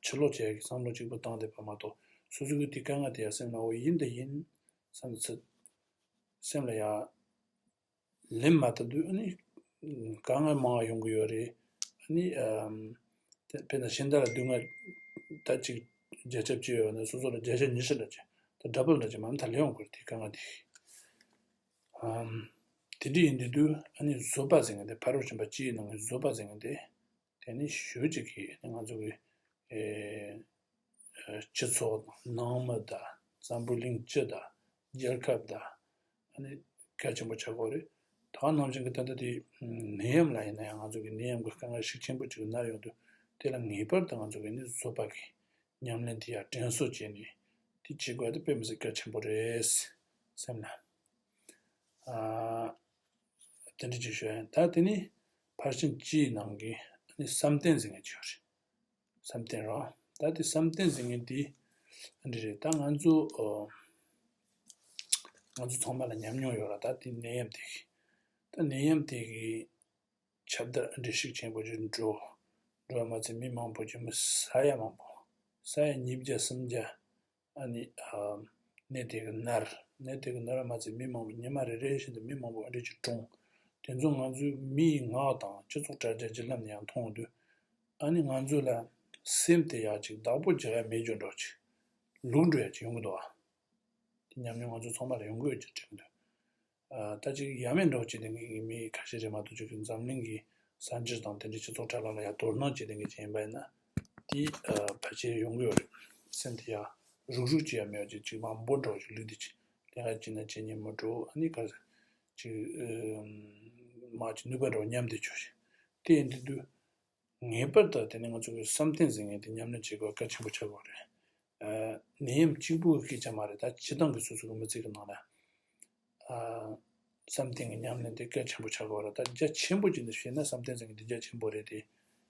ཕྱིར་ལོག་བྱེད་ཡ་གི་བསམ་བློ་གཅིག་པུ་བཏང་བསྡད་པ་མ་གཏོགས། སོ་སོ་གི་དེ་དཀའ་ངལ་དེ་ཡ་སེམས་ལ་ཨོ་ཡིན་ད་ཡིན་བསམ་ཚུལ་སེམས་ལ་ཡ་ལེན་མ་ཐུབ་དུས་ཨ་ནི་དཀའ་ངལ་མང་བ་ཡོང་གི་ཡོད་རེད། ཨ་ནི་ཨམ་དེ་དཔེར་ན་གཞན་དག་ལ་སྡུག་བསྔལ་ད་ཅིག་བརྒྱ་ཆ་བཅུ་ཡོད་ན་སོ་སོ་ལ་བརྒྱ་ཆ་ཉི་ཤུ་འདྲ་ཅིག་ད་ཌབ་བལ་འདྲ་ཅིག་མ་ནི་ད་ལེན་ཡོང་གི་རེད། དེ་དཀའ་ངལ་དེ། ཨམ་དེ་འདྲ་ཡིན་དུས་དུས་ཨ་ནི་བཟོད་པ་ཟེར་མཁན་དེ། ཕ་རོལ་ཕྱིན་པ་སྤྱིའི་ནང་གི་བཟོད་པ་ཟེར་མཁན་དེ། དེ་ནི་ཞེ་ཅིག་གིས་ང་ཚོ་གི་ཨེ་ཨེ་སྤྱི་ཚོགས་དང་། ནང་མི་དང་། འཛམ་བུ་གླིང་སྤྱི་དང་། རྒྱལ་ཁབ་དང་། ཨ་ནི་གལ་ཆེན་པོ་ཆགས་ཀྱི་ཡོད་རེད། ད་ག་ནང་བཞིན་གྱི་ད་ལྟ་དེ་ནད་ཡམས་ལ་ཡིན་ན་ཡང་། ང་ཚོ་གི་ནད་ཡམས་ཀྱི་དཀའ་ངལ་ཤུགས་ཆེན་པོ་ཅིག་མནར་ཡོང་དུས། དེ་ལ་ངེས་པར་དུ་ང་ཚོ་གི་ནི་བཟོད་པ་གི་ཉམས་ལེན་དེ་ཡར་དྲན་གསོ་བྱས་ནས་དེ་བྱེད་དགོས་ཡ་དེ་དཔེ་མི་སྲིད་གལ་ཆེན་པོ་རེད་སེམས་ལ། ཨ། དེ་འདྲ་ཅིག་ཞུ་ཡ་ཡིན། ད་དེ་ནི་ཕར་ཕྱིན་སྤྱིའི་ནང་གི་ཨ་ནི་བསམ་གཏན་ཟེར་མཁན་ཅིག་ཡོད་རེད། བསམ་གཏན་རོ། ད་དེ་བསམ་གཏན་ཟེར་མཁན་དེ་འདི་རེད། ད་ང་ཚོ་ཨོ་ང་ཚོ་ཚང་མ་ལ་ཉམས་མྱོང་ཡོད་ར། ད་དེ་ནད་ཡམས་དེ་གི་ད་ནད་ཡམས་དེ་གི་ཁྱབ་གདལ་འདི་ཤུགས་ཆེན་པོ་ཅིག་འགྲོ་འགྲོ་བ་མ་ཚད་མི་མང་པོ་ཅིག་མི་ས་ཡ་མང་པོ། ས་ཡ་ཉིས་བརྒྱ་སུམ་བརྒྱ། ཨ་ནི་ཨ་ནད་དེ་གིས་མནར། ནད་དེ་གིས་མནར་བ་མ་ཚད་མི་མང་པོ་ཉི་མ་རེ་རེ་བཞིན་དུ་མི་མང་པོ་ཨ་འདྲ་ཅིག་གྲོངས། དེ་ཚོ་ང་ཚོའི་མིའི་ངག་དང་སྤྱི་ཚོགས་དྲ་རྒྱ་བརྒྱུད་ལམ་ནས་ཡང་མཐོང་དུས། ཨ་ནི་ང་ཚོ་ལ་སེམས་དེ་ཡག་ཅིག་བདག་པོ་རྒྱག་ཡ་མེད་རྒྱུ་འདྲ་ཅིག་ལུག་འགྲོ་ཡ་ཅིག་ཡོང་གི་འདུག་ཨ། དེ་ཉམས་མྱོང་ང་ཚོ་ཚང་མ་ལ་ཡོང་གི་ཡོད་ཅེས་དྲན་གྱི་འདུག་ཨ། ད་ཅིག་ཡ་མེད་འདྲ་བོ་བྱེད་མཁན་གྱི་མི་ཁ་ཤས་རེད་མ་གཏོགས། ཅིག་གི་འཛམ་གླིང་གི་གསར་འགྱུར་དང་དེ་འདྲའི་སྤྱི་ཚོགས་དྲ་ལམ་ལ་ཡ་དོ་སྣང་བྱེད་མཁན་གྱི་ཅིག་ཡིན་པ་ཡིན་ན། དེ་ཨ་ཕལ་ཆེར་ཡོང་གི་ཡོད་རེད། སེམས་དེ་ཡ་རུག་རུག་བྱེད་ཡ་མེད་པ་ཅིག་ཅིག་མར་འབོ་འདྲ་བོ་ཅིག་ལུས་དེ་ཅིག་ལས་ཀ་བྱེད་ན་བྱེད་སྙིང་མི་འདོད། ཨ་ནི་ག་ཅིག་ཨ་མར་ཅིག་ནུས་པ་འདྲ་བོ་ཉམས་བསྡད་ཆོག་ཅིག་དེ་ཡིན་དུས་དུས། ངེས་པར་དུ་དེ་ནི་ང་ཚོ་གི་བསམ་གཏན་ཟེར་མཁན་དེ་ཉམས་ལེན་བྱེད་དགོས་གལ་ཆེན་པོ་ཆགས་ཀྱི་ཡོད་རེད། ཨ་ནད་ཡམས་གཅིག་པུ་གི་སྐད་ཆ་མ་རེད། ད་སྤྱིར་བཏང་གི་སོ་སོ་གི་མི་ཚེ་གི་ནང་ལ་ཨ་བསམ་གཏན་གི་ཉམས་ལེན་དེ་གལ་ཆེན་པོ་ཆགས་ཀྱི་ཡོད་རེད། ད་རྒྱ་ཆེན་པོ་བྱས་ནས་བཤད་ན་བསམ་གཏན་ཟེར་མཁན་དེ་རྒྱ་ཆེན་པོ་རེད་དེ།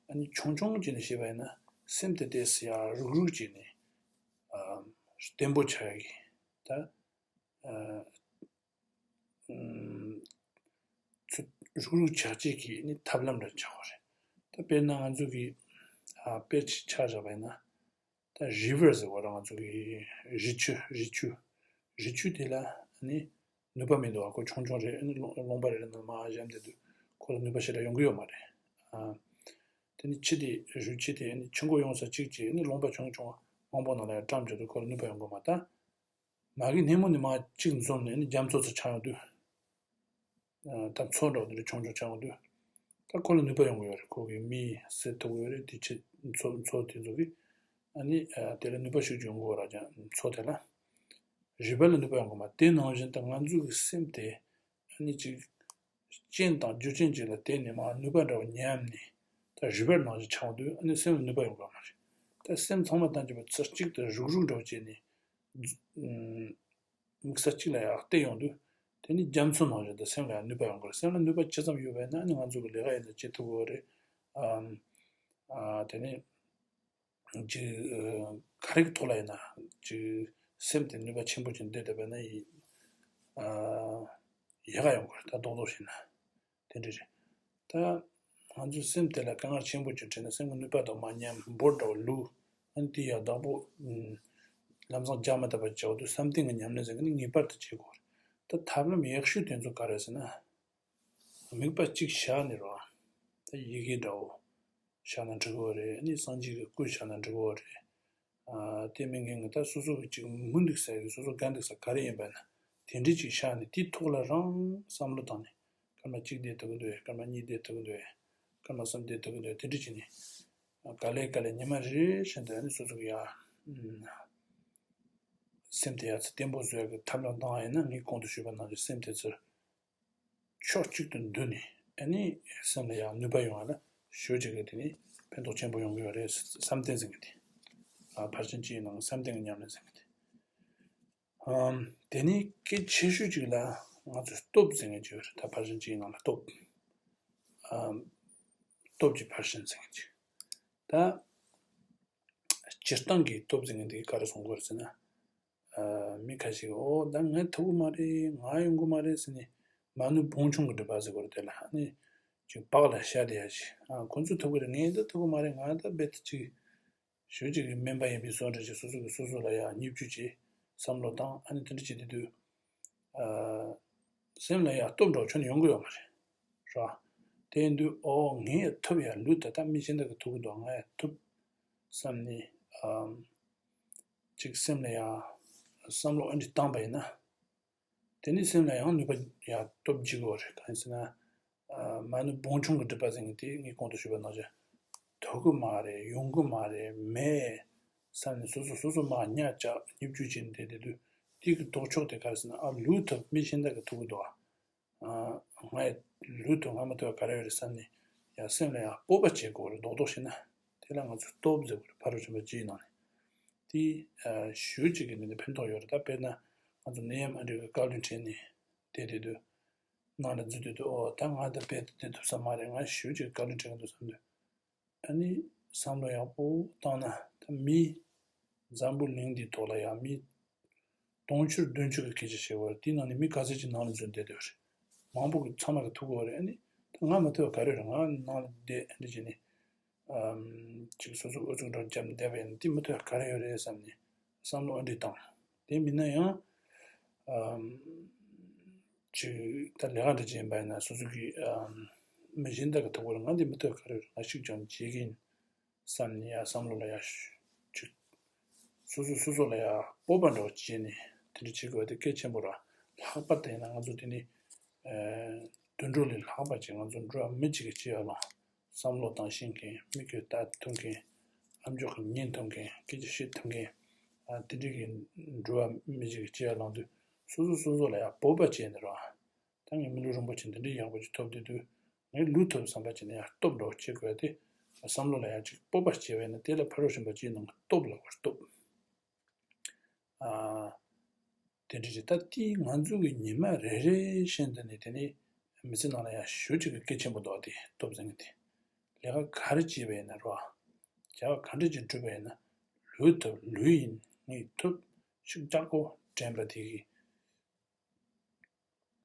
ཨ་ནི་ཆུང་ཆུང་བྱས་ནས་བཤད་པ་ཡིན་ན་སེམས་དེ་ཏོག་ཙམ་ཡ་རུག་རུག་བྱས་ནས་ཨ་བརྟན་པོ་ཆགས་ཡ་གི་ད་ཨ། ཚུར་རུག་རུག་བྱ་བྱེད་ཀྱི་ནི་ཐབས་ལམ་འདྲ་ཆགས་པ་རེད། ད་དཔེར་ན་ང་ཚོ་གི་ཨ་དཔེར་ཆ་ཆ་བཞག་པ་ཡིན་ན། ད་རི་ཝར་ཟེར་བ་ར། ང་ཚོ་གི་རི་ཆུ། རི་ཆུ། རི་ཆུ་དེ་ལ་ནི་ནུས་པ་མི་འདུག་བ། ཁོ་ཆུང་ཆུང་རེད། ཨ་ནི་ལུང་ལུང་པ་རེ་རེ་ནང་མར་བཞག་བསྡད་དུས་ཁོ་ལ་ནུས་པ་ཞེ་དྲག་ཡོང་གི་ཡོད་མ་རེད། ཨ་དེ་ནི་ཆུ་དེ། རི་ཆུ་དེ་ནི་ཆུ་མགོ་ཡོང་ས་གཅིག་བྱས་ནི་ལུང་པ་ཆུང་ཆུང་མང་པོ་ནང་ལ་ཡང་བཀྲམ་བྱས་དུས་ཁོ་ལ་ནུས་པ་ཡོང་གི་ཡོད་མ་རེད། ད་མ་གི་སྣེ་མོ་ནས་མར་གཅིག་འཛོམས་ནས་ནི་རྒྱ་མཚོ་ཚོ་ཆགས་ཡོང་དུས། ཨ་ད་མཚོ་འདྲ་བོ་དེ་འདྲ་ཆུང་ཆུང་ཆགས་ཡོང་དུས། ད་ཁོ་ལ་ནུས་པ་ཡོང་གི་ཡོད་རེད། ཁོ་གི་མིས་བསད་ཐུབ་ཀྱི་ཡོད་རེད། དེ་ཆུ་མཚོ་མཚོ་དེ་ཚོ་གིས་ཨ་ནི་ཨ་དེ་ལ་ནུས་པ་ཤུགས་ཆེ་ཡོང་གི་ཡོད་རེད། རྒྱ་མཚོ་དེ་ལ། རི་ཝར་ལ་ནུས་པ་ཡོང་གི་མ། དེ་ནང་བཞིན་ད་ང་ཚོ་གི་སེམས་དེ་ཨ་ནི་ཅིག་རྐྱེན་དང་རྒྱུ་རྐྱེན་ཅིག་ལ་བརྟེན་ནས་མར་ནུས་པ་འདྲ་བོ་ཉམས་ནས། ད་རི་ཝར་ནང་བཞིན་ཆགས་ཡོང་དུས་ཨ་ནི་སེམས་ལ་ནུས་པ་ཡོང་གི་མ་རེད། ད་སེམས་ཚང་མ་ཐམས་ཅད་པོ་ཚུར་གཅིག་ཏུ་རུག་རུག་འདྲ་བོ་བྱས་ནས། དམིགས་ས་གཅིག་ལ་ཡར་གཏད་ཡོང་དུས། དེ་ནི་རྒྱ་མཚོ་ནང་བཞིན་དུ་སེམས་ལ་ཡང་ནུས་པ་ཡོང་གི་རེད། སེམས་ལ་ནུས་པ་ཇི་ཙམ་ཡོད་པ་ཡིན་ན་ནི་ང་ཚོ་གི་ལས་ཀ་ཡིན་ན་བྱེད་ཐུབ་ཀྱི་ཡོད་རེད། ཨམ། ཨ་དེ་ནི་ཅིག་ཨ་ག་རེ་གི་ཐོག་ལ་ཡིན་ན་ཅིག་སེམས་དེ་ནུས་པ་ཆེན་པོ་ཅིག་འདོད་བསྡད་པ་ན་ཡི་ཨ་ ལས་ཀ་ཡོང་གི་རེད། ད་རྡོག་རྡོག་བྱས་ན་དེ་འདྲ་རེད། ད་ང་ཚོའི་སེམས་དེ་ལ་དཀའ་ངལ་ཆེན་པོ་ཅིག་འཕྲད་ན་སེམས་ཀྱི་ནུས་པ་དང་མ་ཉམས། འབོར་འདྲ་བོ་ལུག་ཨ་ནི་དེ་ཡང་བདག་པོ་ལམ་སང་རྒྱག་མ་ཐུབ་པ་བྱ་བ་དུས་བསམ་གཏན་གྱི་ཉམས་ལེན་ཟེར་མཁན་ནི་ངེས་པར་དུ་བྱེད་དགོས་རེད། ད་ཐབས་ལམ་ཡག་ཤོས་དེ་ཚོ་ག་རེ་ཟེར་ན། དམིགས་པ་གཅིག་བཞག་ནས་རོ། ད་ཡི་གེ་འདྲ་བོ་བཞག་ན་འགྲིག་གི་རེད། ཨ་ནི་སངས་རྒྱས་ཀྱི་སྐུ་བཞག་ན་འགྲིག་གི་རེད། ཨ་དེ་མིན་མཁན་གྱི་ད་སོ་སོ་གི་ཅིག་མི་འདུག་ས་གི་སོ་སོ་དགའ་འདུག་ས་ག་རེ་ཡིན་པ་ན་དེ་འདྲ་ཅིག་བཞག་ནས་དེའི་ཐོག་ལ་རང་བསམ་བློ་བཏང་ནས་སྐར་མ་གཅིག་བསྡད་ཐུབ་ཀྱི་འདུག་སྐར་མ་གཉིས་བསྡད་ཐུབ་ཀྱི་འདུག་སྐར་མ་གསུམ་བསྡད་ཐུབ་ཀྱི་འདུག་དེ་འདྲ་བྱས་ནས་ག་ལེ་ག་ལེ་ཉི་མ་རེ་རེ་བཞིན་དུ་ཨ་ནི་སོ་སོ་གི་ཡ་སེམས་དེ་ཡ་ཚ་བརྟན་པོ་བཟོ་ཡ་གི་ཐབས་ལམ་བཏང་བ་ཡིན་ན་ངས་གོང་དུ་ཞུས་པ་ནང་བཞིན་སེམས་དེ་ཚོ་ཕྱོགས་གཅིག་ཏུ་འདུས་ནས་ཨ་ནི་སེམས་ལ་ཡང་ནུས་པ་ཡོང་བ་ལ་ཞོལ་གཅིག་གི་དེ་ནི་ཕན་ཐོགས་ཆེན་པོ་ཡོང་གི་ཡོད་རེད། བསམ་གཏན་ཟེར་མཁན་དེ། ཨ་ཕར་ཕྱིན་གཅིག་ཡིན་ནའང་བསམ་གཏན་གྱི་ཉམས་ལེན་ཟེར་མཁན་དེ། ཨམ་དེ་ནི་གལ་ཆེ་ཤོས་གཅིག་ལ་ང་ཚོས་སྟོབས་ཟེར་མཁན་ཅིག་ཡོད་རེད། ད་ཕར་ཕྱིན་གཅིག་ཡིན་ནའང་ལ་སྟོབས། ཨམ་སྟོབས་ཀྱི་ཕར་ཕྱིན་ཟེར་མཁན་ཅིག་ད་སྤྱིར་བཏང་གི་སྟོབས་ཟེར་མཁན་དེ་ག་རེ་གསུང་དགོས་རེད་ཟེར་ན། ཨ་མི་ཁ་ཤས་ཀྱིས་ཨོ་ད་ངས་ཐུབ་ཀྱི་མ་རེད། ང་ཡོང་གི་མ་རེད་ཟེར་ནས་མ་ནུས་བོང་ཆུང་གི་སྒྲིབ་པ་ཟེར་དགོས་རེད། དེ་ལ་ཨ་ནི་ཅིག་བག་ལ་ཞ་དེ་ཡ་ཞིག་ཨ་ཁོ་ཚོས་ཐུབ་ཀྱི་རེད། ངས་ད་ཐུབ་ཀྱི་མ་རེད། ང་ད་རྦད་དེ་ཅིག་ཞུ་ཅིག་གི་དམན་པ་ཡིན་པའི་བཟོ་འདྲ་ཅིག་སོ་སོ་གིས་སོ་སོ་ལ་ཡ་བརྙས་བཅོས་བྱེད་བསམ་བློ་བཏང་ཨ་ནི་དེ་འདྲ་བྱེད་དེ་དུས། ཨ་སེམས་ལ་ཡང་སྟོབས་འདྲ་བོ་ཁྱོན་ནས་ཡོང་གི་ཡོད་མ་རེད། རེད་བ། དེ་ཡིན་དུས་ཨོ་ངས་ཡང་ཐུབ་ཡ་ལུས་ད་ལྟ་མི་གཞན་དག་གིས་ཐུབ་ཀྱི་འདུག་ང་ཡང་ཐུབ་བསམ་ནས་ཨམ་ཅིག་སེམས་ལ་ཡང་བསམ་བློ་ཨ་འདྲ་བཏང་པ་ཡིན་ན། དེ་ནི་སེམས་ལ་ཡང་ནུས་པ་ཡང་སྟོབས་འཇུག་གི་ཡོད་རེད། གང་ཡིན་ཟེར་ན། ཨ་མ་ནུས་བོང་ཆུང་གི་སྒྲིབ་པ་ཟེར་མཁན་དེ་ངས་གོང་དུ་ཞུས་པ་ནང་བཞིན། ཐུབ་ཀྱི་མ་རེད། ཡོང་གི་མ་རེད། མེད་བསམ་ནས་སོ་སོ་སོ་སོ་མར་ཉག་བཅག་བརྙས་བཅོས་བྱས་ནས་བསྡད་བསྡད་དུས་དེ་གི་ལྡོག་ཕྱོགས་དེ་ག་རེ་ཟེར་ན་ཨ་ལུས་ཐུབ་མི་གཞན་དག་གིས་ཐུབ་ཀྱི་འདུག་ཨ། ཨ་ང་ཡི་ལུས་ཐུབ་ང་མ་ཐུབ་པ་ག་རེ་ཡོད་རེད་བསམ་ནས་ཡང་སེམས་ལ་ཡང་སྤོབས་པ་བྱེད་དགོས་རེད། རྡོག་རྡོག་བྱས་ན་དེ་ལ་ང་ཚོས་སྟོབས་ཟེར་དགོས་རེད། ཕ་རོལ་ཕྱིན་པ་བཅུའི་ནང་ནས་དེ་ཨ་ཞུ་གཅིག་གི་ནི་ཕན་ཐོགས་ཡོད་རེད། ད་དཔེར་ན་ང་ཚོ་ནད་ཡམས་ཨ་འདྲ་གི་བཀའ་བློན་ཁྲིད་ནས་བསྡད་བསྡད་དུས། ནང་ལ་འཛུལ་དུས་དུ་ཨོ་ད་ང་ད་རྦད་དེ་ཐུབ་ས་མ་རེད། ང་ཞུ་ཅིག་བཀའ་བློན་ཁྲིད་གི་འདུག་བསམ་དུས། ཨ་ནི་བསམ་བློ་ཡག་པོ་བཏང་ན་ད་མི་འཛམ་བུ་གླིང་འདིའི་ཐོག་ལ་ཡང་མི་དུང་ཕྱུར་བདུན་ཅུ་གི་སྐད་ཆ་བཤད་པར་དེའི་ནང་ནས་མི་ག་ཚོད་ཅིག་ནང་ལ་འཛུལ་བསྡད་འདུག་རེད། མང་པོ་གི་ཚང་མ་གི་ཐུག་གི་རེད། ཨ་ནི་ད་ང་མ་ཐུབ་པ་ག་རེ་རེད། ང་ནང་ལ་བསྡད་ཨ་འདྲ་བྱས་ནས། ཨམ་ཅིག་སོ་སོ་ཨུ་ཚུགས་འདྲ་བརྒྱབ་བསྡད་པ་ཡིན་ན་དེ་མི་ཐུབ་ཡ་ག་རེ་ཡོད་རེད་བསམ་ནས་བསམ་བློ་ཨ་འདྲ་བཏང་། དེ་མིན་ན་ཡང་ཨམ་ཅིག་ད་ལས་ཀ་འདྲ་བྱེད་པ་ཡིན་ན་སོ་སོ་གི་ཨམ་མི་གཞན་དག་གི་ཐུག་པར་ང་འདི་མི་ཐུབ་ཡ་ག་རེ་ཡོད་རེད། ང་ཤུགས་ཀྱང་བྱེད་ཀྱི་ཡིན་བསམ་ནས་ཡ་བསམ་བློ་ལ་ཡ་ཅིག་སོ་སོ་སོ་སོ་ལ་ཡ་སྤོབས་པ་འདྲ་བོ་བྱས་ནས་དེ་འདྲ་བྱེད་དགོས་པ་དེ་གལ་ཆེན་པོ་རེད། ལྷག་པར་དུ་ཡིན་ན་ང་ཚོ་དེ་ནི་ཨ་དུད་འགྲོ་ལས་ལྷག་པ་ཅིག་ང་ཚོ་འགྲོ་བ་མི་གཅིག་གི་སྤྱི་ཡོངས་ལ་བསམ་བློ་བཏང་ཤེས་མཁན། མི་གིས་ལྟ་ཐུབ་མཁན། ཨ་མཆོག་གིས་ཉན་ཐུབ་མཁན། སྐད་ཆ་བཤད་ཐུབ་མཁན། ཨ་དེ་འདྲའི་གི་འགྲོ་བ་མི་གཅིག་གི་སྤྱི་ཡོངས་ལངས་དུས་སོ་སོ་སོ་སོ་ལ་ཡང་སྤོབས་པ་བྱས་ནས་རོ། ད་ངས་མི་ལུས་རིན་པོ་ཆེ་འདི་འདྲའི་ཡག་པོ་ཅིག་ཐོབ་བསྡད་དུས་ངས་ལུས་ཐུབ་བསམ་པ་བྱས་ནས་ཡང་སྟོབས་འདྲ་བོ་བྱེད་དགོས་ཏེ། བསམ་བློ་ལ་ཡང་ཅིག་སྤོབས་པ་བྱས་པས་ན་དེ་ལ་ཕ་རོལ་ཕྱིན་པ་སྤྱིའི་ནང་གི་སྟོབས་ལབ་དགོས་རེད། སྟོབས། ཨ་དེ་འདྲ་ཅིག་ད་ལྟའི་ང་ཚོ་གི་ཉི་མ་རེ་རེ་བཞིན་དུ་ནི་དེ་ནི་མི་ཚེ་ནང་ལ་ཡང་ཞེ་པོ་ཅིག་གི་གལ་ཆེན་པོ་འདུག་སྟེ། སྟོབས་ཟེར་མཁན་དེ་ལས་ཀ་ག་རེ་བྱས་པ་ཡིན་ན་རོ། བྱ་བ་ག་འདྲ་ཅིག་བསྒྲུབས་པ་ཡིན་ན་ལུས་ཐུབ་ལུས་ཡིན་ངས་ཐུབ་ཤུགས་རྒྱག་དགོས་དྲན་པ་དེ་གི་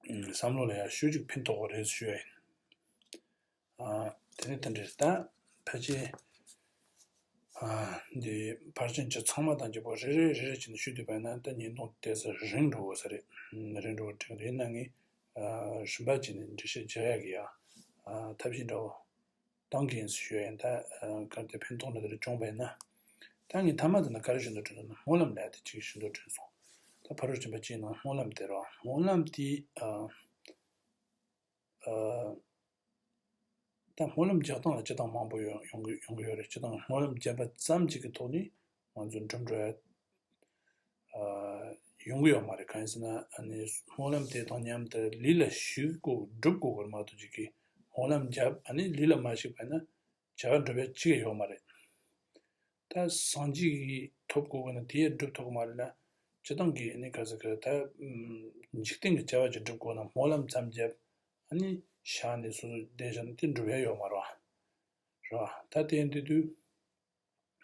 བསམ་བློ་ལ་ཡང་ཞེ་པོ་ཅིག་ཕན་ཐོགས་པ་རེད་ཞུ་ཡ་ཡིན། ཨ་དེ་ནས་དེ་འདྲ་ད་ཕལ་ཆེར་ཨ་འདི་ཕར་ཕྱིན་བཅུ་ཚང་མ་དང་བཅས་པ་རེ་རེ་རེ་རེ་བྱས་ནས་ཞུས་བསྡད་པ་ཡིན་ན་ད་བརྙན་ཐུང་དེ་ཚོ་རིང་འགྲོ་གི་ས་རེད། རིང་འགྲོ་གི་དྲན་རེད། ཡིན་ན་ངས་ཨ་རིམ་པ་བྱས་ནས་འགྲེལ་བཤད་རྒྱག་ཡག་གི་ཡ་ཨ་ཐབས་ཤེས་འདྲ་བོ་གཏོང་གི་ཡིན་ཞུ་ཡ་ཡིན། ད་ཨ་གལ་ཏེ་ཕན་ཐོགས་འདྲ་དེ་འདྲ་བྱུང་བ་ཡིན་ན། ད་ངས་མཐའ་མ་དེ་ན་ག་རེ་ཞུ་འདོད་བྱུང་ན་སྨོན་ལམ་ལབ་ཡ་དེ་གཅིག་ཞུ་འདོད་བྱུང་སོང་། ད་ཕ་རོལ་ཕྱིན་པ་སྤྱིའི་ནང་སྨོན་ལམ་དེ་རོ། སྨོན་ལམ་དེ་ཨ་ཨ་ད་སྨོན་ལམ་རྒྱག་སྟངས་ལ་སྤྱིར་བཏང་མང་པོ་ཡོང་ཡོང་གི་ཡོང་གི་ཡོད་རེད། སྤྱིར་བཏང་སྨོན་ལམ་བརྒྱབ་པ་ཙམ་གཅིག་གི་ཐོག་ནས་ང་ཚོ་འགྲུབ་འགྲོ་ཡ་ཨ་ཡོང་གི་ཡོད་མ་རེད། གང་ཡིན་ཟེར་ན་ཨ་ནི་སྨོན་ལམ་དེ་དང་མཉམ་དུ་ལས་ལ་ཞུགས་དགོས་སྒྲུབ་དགོས་པར་མ་གཏོགས་ཅིག་གིས་སྨོན་ལམ་བརྒྱབ་ཨ་ནི་ལས་ལ་མ་ཞུགས་པ་ན་བྱ་བ་འགྲུབ་ཡ་ཅིག་ཡོད་མ་རེད། ད་སངས་རྒྱས་ཀྱི་ཐོབ་དགོས་ཀྱི་ན་དེ་ཡང་སྒྲུབ་ཐུབ་ཀྱི་མ་རེད་ལ། སྤྱིར་བཏང་གི་ཨ་ནི་ག་ཟེར་གི་ད་འཇིག་རྟེན་གྱི་བྱ་བ་ཅིག་སྒྲུབ་དགོས་ན་སྨོན་ལམ་མཚམས་བརྒྱབ་ཨ་ནི་བཞག་ནས་སོ་སོ་བསྡད་བཞག་ན་དེ་འགྲུབ་ཡ་ཡོད་མ་རེད་བ། རེད་བ། ད་དེ་ཡིན་དུས་དུས་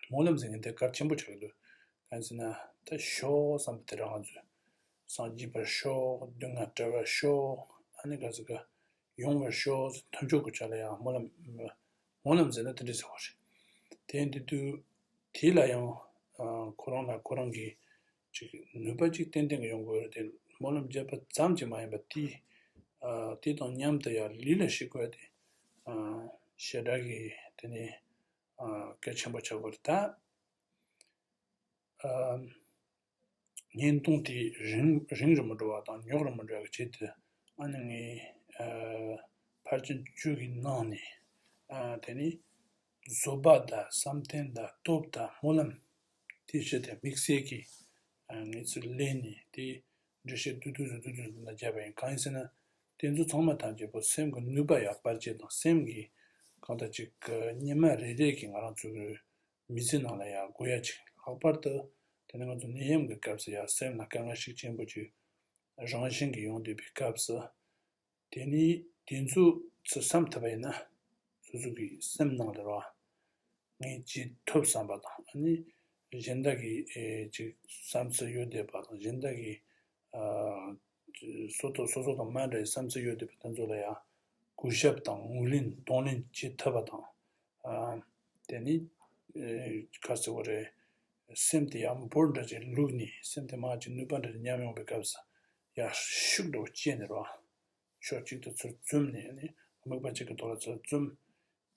སྨོན་ལམ་ཟེར་མཁན་དེ་གལ་ཆེན་པོ་ཆགས་ཀྱི་འདུག་གང་ཡིན་ཟེར་ན་ད་ཤོག་བསམ་པ་དེ་རང་ཚོས་སངས་རྒྱས་པར་ཤོག་སྡུག་བསྔལ་བྲལ་བར་ཤོག་ཨ་ ཨ་ནི་ག་ཟེར་ག་ཡོང་བར་ཤོག། མཐུན་ཕྱོགས་ཀྱི་ཆ་ལ་ཡང་སྨོན་ལམ། སྨོན་ལམ་ཟེར་ན་དེ་འདྲ་ཟེར་བ་རེད། དེ་ཡིན་དུས་དེ་ལ་ཡང་ཁོ་རང་ལ་ཁོ་རང་གི་ཅིག་ནུས་པ་ཅིག་ཏན་ཏན་གྱི་ཡོང་དགོས་རེད་དེ། སྨོན་ལམ་བརྒྱབ་པ་ཙམ་གྱིས་མ་ཡིན་པ་དེ། དེ་དང་མཉམ་དུ་ཡང་ལུས་ལ་བྱེད་དགོས་ཏེ། བྱེ་བྲག་གི་དེ་ནི་གལ་ཆེན་པོ་ཆགས་དགོས་རེད་ད། བརྙན་ཐུང་དེ་རིང་རིང་རུ་མི་འགྲོ་བ་དང་། ཉོག་རུ་མི་འགྲོ་བའི་ཆེད་དུ། ཨ་ནི་ངས་ཕལ་ཆེར་བཅུ་གི་ནང་ནས། དེ་ནི་བཟོད་པ་དང་བསམ་གཏན་དང་སྟོབས་དང་སྨོན་ལམ། དེ་བཞི་དེ་དམིགས་བསལ་གྱིས་ངས་ཚུར་ལེན་ནས་དེ་འགྲེལ་བཤད་བསྡུས་བསྡུས་སུ་བསྡུས་བསྡུས་སུ་འདི་ན་བརྒྱབ་པ་ཡིན། གང་ཡིན་ཟེར་ན། དེ་ཚོ་ཚང་མ་ཐམས་ཅད་པོ་སེམས་ཀྱི་ནུས་པ་ཡར་སྤར་བྱེད་དང་། སེམས་ཀྱི་གང་ལྟར་ཅིག་ཉི་མ་རེ་རེ་གི་ང་རང་ཚོ་གི་མི་ཚེ་ནང་ལ་ཡང་དགོས་ཡ་ཅིག། ལྷག་པར་དུ་དེ་ནི་ང་ཚོ་ནད་ཡམས་ཀྱི་སྐབས་སུ་ཡང་སེམས་ལ་དཀའ་ངལ་ཤུགས་ཆེན་པོ་ཅིག་རང་བཞིན་གྱིས་ཡོང་བསྡད་པའི་སྐབས་སུ། དེ་ནི་དེ་ཚོ་ཚུར་བསམ་ཐུབ་པ་ཡིན་ན། སོ་སོ་གི་སེམས་ནང་ལ་ར་ངས་བྱེད་ཐུབ་བསམ་པ་དང་། ཨ་ནི་གཞན་དག་གི་ཨེ་ཅིག་བསམ་ཚུལ་ཡོད་བསྡད་པ་དང་། གཞན་དག་གི་ཨ་སོ་སོ་སོ་སོ་དང་མ་འདྲ་བའི་བསམ་ཚུལ་ཡོད་བསྡད་པ་དེ་ཚོ་ལ་ཡང་གུས་ཞབས་དང་ངོས་ལེན་གདོང་ལེན་བྱེད་ཐུབ་པ་དང་། ཨ་དེ་ནི་ཨེ་ག་ཟེར་བ་རེད། སེམས་དེ་ཡང་འབོར་འདྲ་ཅིག་བླུགས་ནས། སེམས་དེ་མར་ཅིག་ནུས་པ་འདྲ་ཅིག་ཉམས་ཡོང་པའི་སྐབས་སུ་ཡར་ཤུགས་འདྲ་བོ་སྐྱེས་ནས་ར། ཕྱོགས་གཅིག་ཏུ་ཚུར་བཙུམས་ནས་ནི། དམིགས་པ་གཅིག་གི་ཐོག་ལ་ཚུར་བཙུམས།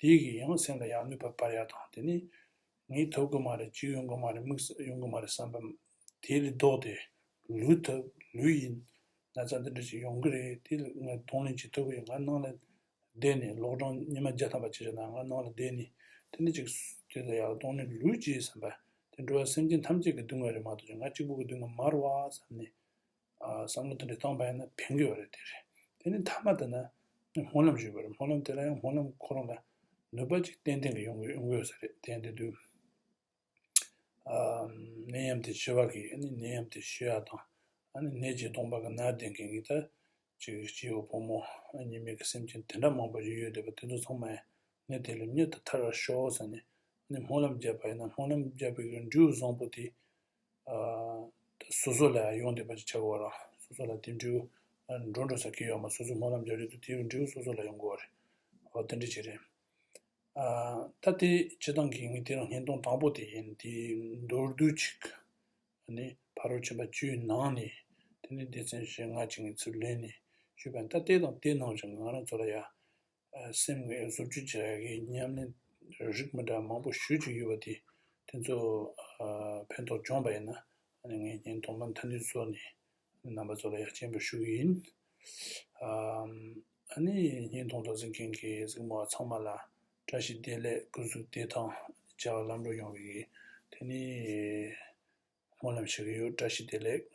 དེ་གིས་ཡང་སེམས་ལ་ཡང་ནུས་པ་སྤར་ཡག་དང་། དེ་ནི་ངས་ཐུབ་གི་མ་རེད། ཅིག་ཡོང་གི་མ་རེད། དམིགས་བསལ་ཡོང་གི་མ་རེད་བསམ་པ་དེ་ལས་ལྡོག་སྟེ། ལུས་ཐུབ། ལུས་ཡིན། ན་ཚ་འདི་འདྲ་ཞིག་ཡོང་གི་རེད། དེ་ལ་ངས་གདོང་ལེན་བྱེད་ཐུབ་ཀྱི་ཡོད། ང་ནང་ལ་བསྡད་ནས། གློག་སྒྲོན་ཉི་མ་བརྒྱ་ཐམ་པ་བྱས་བཞག་ན་ང་ནང་ལ་བསྡད་ནས། དེ་ནི་ཅིག་དེ་ལ་ཡང་གདོང་ལེན་ལུས་ཀྱིས་བསམ་པ་དེ། འགྲོ་བ་སེམས་ཅན་ཐམས་ཅད་ཀྱི་སྡུག་བསྔལ་རེད་མ་གཏོགས་ཀྱི་ང་གཅིག་པུ་གི་སྡུག་བསྔལ་མ་རེད་བ་བསམ་ནས། ཨ་བསམ་བློ་དེ་འདྲ་བཏང་པ་ཡིན་ན་ཕན་གྱི་ཡོད་རེད། དེ་རེད། དེ་ནི་མཐའ་མ་དེ་ན་སྨོན་ལམ་ཞུས་པ་རེད། སྨོན་ལམ་དེ་ལ་ཡང་སྨོན་ལམ་ཁོ་རང་ལ་ནུས་པ་ཅིག་ཏན་ཏན་གྱི་ཡོང་གི་ཡོང་གི་ཡོད་ས་རེད། དེ་ཡིན་དུས་དུས། ཨ་ནད་ཡམས་དེ་ཞི་བ་གི། ཨ་ནི་ནད་ཡམས་དེ་ཞི་ཡ་དང་། ཨ་ནི་ནད་ཀྱི་སྡོང་པོ་གི་ནད་ལྡན་མཁན་གྱི་ད་ཅིག་སྐྱེ་བོ་ཕོ་མོ་ཨ་ཉི་མའི་གི་སེམས་ཅན་དེ་འདྲ་མང་པོ་ཞིག་ཡོད་བསྡད་པ་དེ་ཚོ་ཚང་མ་ནད་དེ་ལས་མྱུར་དུ་ཐར་བར་ཤོག་ཟེར་ནས། ཨ་ནི་སྨོན་ལམ་བརྒྱབ་པ་ཡིན་ན། སྨོན་ལམ་བརྒྱབ་པའི་གི་འབྲས་བུ་བཟང་པོ་དེ་ཨ་སོ་སོ་ལ་ཡང་ཡོང་བསྡད་པ་ཅིག་ཆགས་ཀྱི་ཡོད་རེད། སོ་སོ་ལ་དེ་འབྲས་བུ་འགྲོ་འགྲོ་ས་གི་ཡོད་མ། སོ་སོ་སྨོན་ལམ་བརྒྱབ་རེད་དུས་དེའི་འབྲས་བུ་སོ་སོ་ལ་ཡོང་གི་ཡོད་རེད། འོ་དེ་འདྲ་ཅིག་རེད། ཨ་ད་དེ་སྤྱི་བཏང་གི་ངས་དེ་རིང་བརྙན་ཐུང་དང་པོ་དེ་ཡིན། དེ་མདོར་བསྡུས་ཅིག་ཨ་ནི་ཕ་རོལ་ཕྱིན་པ་བཅུའི་ནང་ནས་དེ་ནི་སྡེ་ཚན་བཞི་ལྔ་ཅིག་ངས་ཚུར་ལེན་ནས་ཞུས་པ་ཡིན། ད་དེ་དང་དེ་ནང་བཞིན་ང་རང་ཚོ་ལ་ཡ། ཨ་སེམས་ཀྱི་བཟོ་བཅོས་བྱེད་ཡག་གི་ཉམས་ལེན་རིགས་མི་འདྲ་མང་པོ་ཞེ་ཅིག་ཡོད་པ་དེ། དེ་ཚོ་ཨ་ཕན་ཐོགས་བྱུང་བ་ཡིན་ན། ཨ་ནི་ངས་བརྙན་ཐུང་མ་མཐའ་འདུལ་བཟོས་ནས་རྣམ་པ་ཚོ་ལ་ཡ་སྤྱན་འབུལ་ཞུ་གི་ཡིན། ཨ་ཨ་ནི་བརྙན་ཐུང་དང་གཟིགས་མཁན་གྱི་གཟིགས་མོ་བ་ཚང་མ་ལ་བཀྲ་ཤིས་བདེ་ལེགས། སྐུ་གཟུགས་བདེ་ཐང་། བྱ་བ་ལམ་འགྲོ་ཡོང་བའི་དེ་ནི་སྨོན་ལམ་ཞུ་གི་ཡོད། བཀྲ་ཤིས་བདེ་ལེགས།